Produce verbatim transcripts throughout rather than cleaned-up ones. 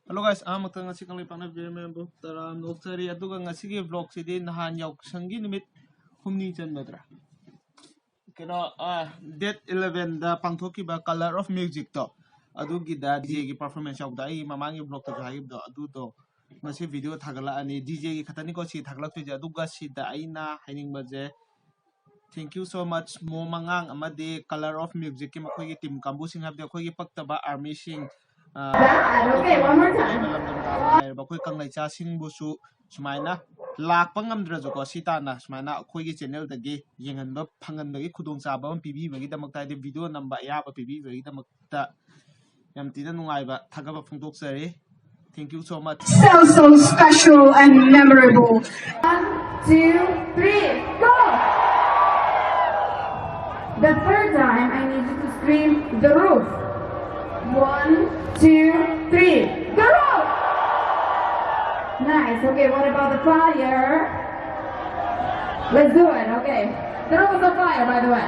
Hello guys, ꯑꯍꯥꯟꯕꯗ ꯉꯁꯤ ꯀꯪꯂꯩꯄꯥꯛꯅ ꯕꯤꯔꯦꯝꯕꯕꯨ ꯇꯔꯥꯝꯅ ꯑꯣꯛꯆꯔꯤ꯫ ꯑꯗꯨꯒ ꯉꯁꯤꯒꯤ vlogꯁꯤꯗꯤ ꯅꯍꯥꯟ ꯌꯥꯎꯁꯪꯒꯤ ꯅꯨꯃꯤꯠ ꯍꯨꯝꯅꯤ ꯆꯟꯕꯗ꯭ꯔꯥ? ꯀꯩꯅꯣ, ꯑ, date elevenꯗ ꯄꯥꯡꯊꯣꯛꯈꯤꯕ Colour of Musicꯇꯣ, ꯑꯗꯨꯒꯤꯗ DJꯒꯤ performance ꯌꯥꯎꯕꯗꯣ, ꯑꯩ ꯃꯃꯥꯡꯒꯤ vlogꯇꯁꯨ ꯍꯥꯏꯈꯤꯕꯗꯣ, ꯑꯗꯨꯗꯣ ꯉꯁꯤ video ꯊꯥꯒꯠꯂꯛꯑꯅꯤ꯫ DJꯒꯤ ꯈꯛꯇꯅꯤꯀꯣ ꯁꯤ ꯊꯥꯒꯠꯂꯛꯇꯣꯏꯁꯦ꯫ ꯑꯗꯨꯒ ꯁꯤꯗ ꯑꯩꯅ ꯍꯥꯏꯅꯤꯡꯕꯁꯦ, thank you so much mom ꯑꯉꯥꯡ ꯑꯃꯗꯤ Colour of Musicꯀꯤ ꯃꯈꯣꯏꯒꯤ team ꯀꯥꯡꯕꯨꯁꯤꯡ, ꯍꯥꯏꯕꯗꯤ ꯑꯩꯈꯣꯏꯒꯤ ꯄꯛꯇꯕ armyꯁꯤꯡ, ꯑ, That, okay, one more time. ꯂꯝꯗꯝꯗ ꯂꯩꯔꯕ ꯑꯩꯈꯣꯏ ꯀꯪꯂꯩꯆꯥꯁꯤꯡꯕꯨꯁꯨ ꯁꯨꯃꯥꯏꯅ ꯂꯥꯛꯄ ꯉꯝꯗ꯭ꯔꯁꯨꯀꯣ, ꯁꯤ ꯇꯥꯟꯅ ꯁꯨꯃꯥꯏꯅ ꯑꯩꯈꯣꯏꯒꯤ channelꯗꯒꯤ ꯌꯦꯡꯍꯟꯕ ꯐꯪꯍꯟꯕꯒꯤ ꯈꯨꯗꯣꯡꯆꯥꯕ ꯑꯃ ꯄꯤꯕꯤꯕꯒꯤꯗꯃꯛꯇ, ꯍꯥꯏꯗꯤ video ꯅꯝꯕ ꯑꯌꯥꯕ ꯄꯤꯕꯤꯕꯒꯤꯗꯃꯛꯇ ꯌꯥꯝ ꯊꯤꯅ ꯅꯨꯡꯉꯥꯏꯕ ꯊꯥꯒꯠꯄ ꯐꯣꯡꯗꯣꯛꯆꯔꯤ꯫ Thank you so much. So, so special and memorable. One, two, three, go! The third time, I need you to scream the roof. One, two, three, the roof! Nice. Okay, what about the fire? Let's do it. Okay. The roof is on fire, by the way.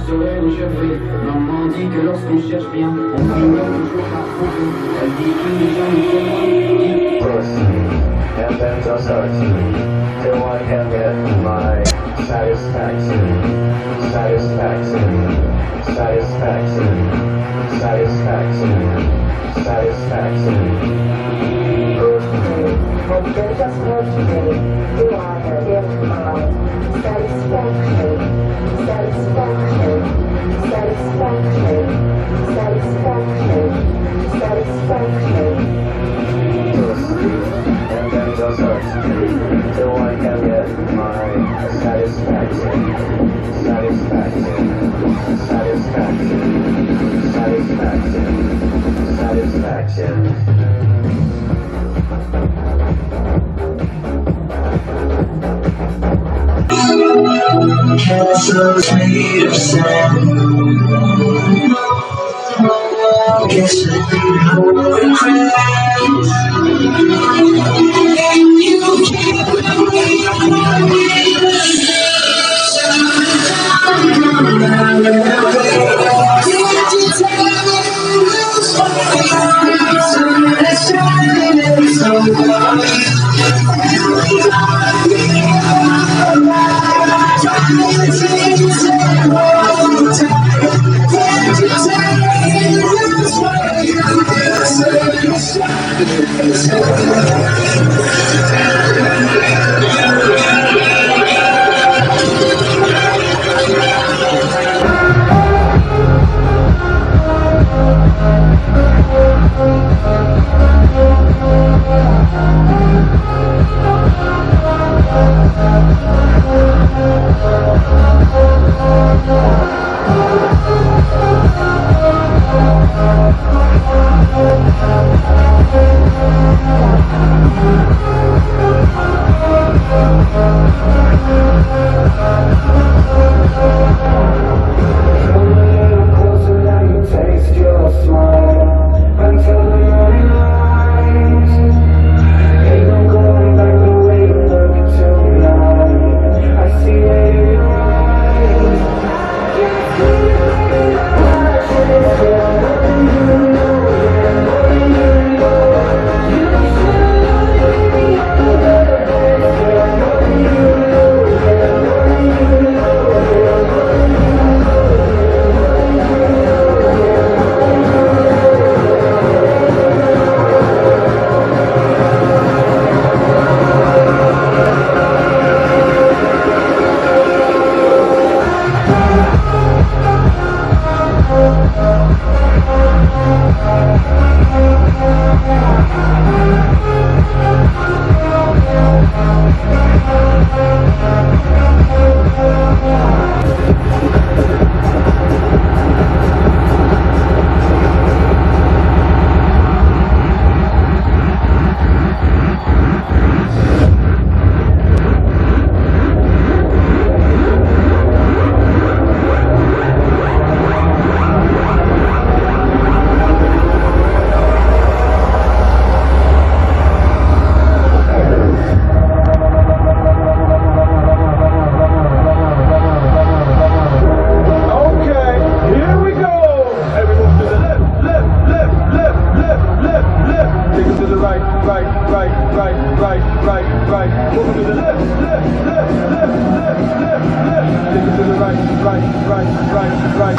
Soleil au chevet, maman dit que lorsqu'on cherche bien, on finit toujours par trouver. Elle dit que les gens ne sont pas petits. Push me, and then just hurt me, till I can get my satisfaction, satisfaction, satisfaction, satisfaction, satisfaction. Push me, and then just hurt me, till I can get my satisfaction, satisfaction, satisfaction, satisfaction, satisfaction. Push me, and then just hurt me, till I can get my satisfaction, satisfaction, satisfaction, satisfaction, satisfaction. Castles made of sand. Guess I think I would cry. And you can't Okay, here we go. Everyone to the left, left, left, left, left, left, left. Take it to the right, right, right, right, right, right, right. Move to the left, left, left, left, left, left, left. Take it to the right, right, right, right, right.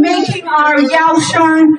making our Yaoshan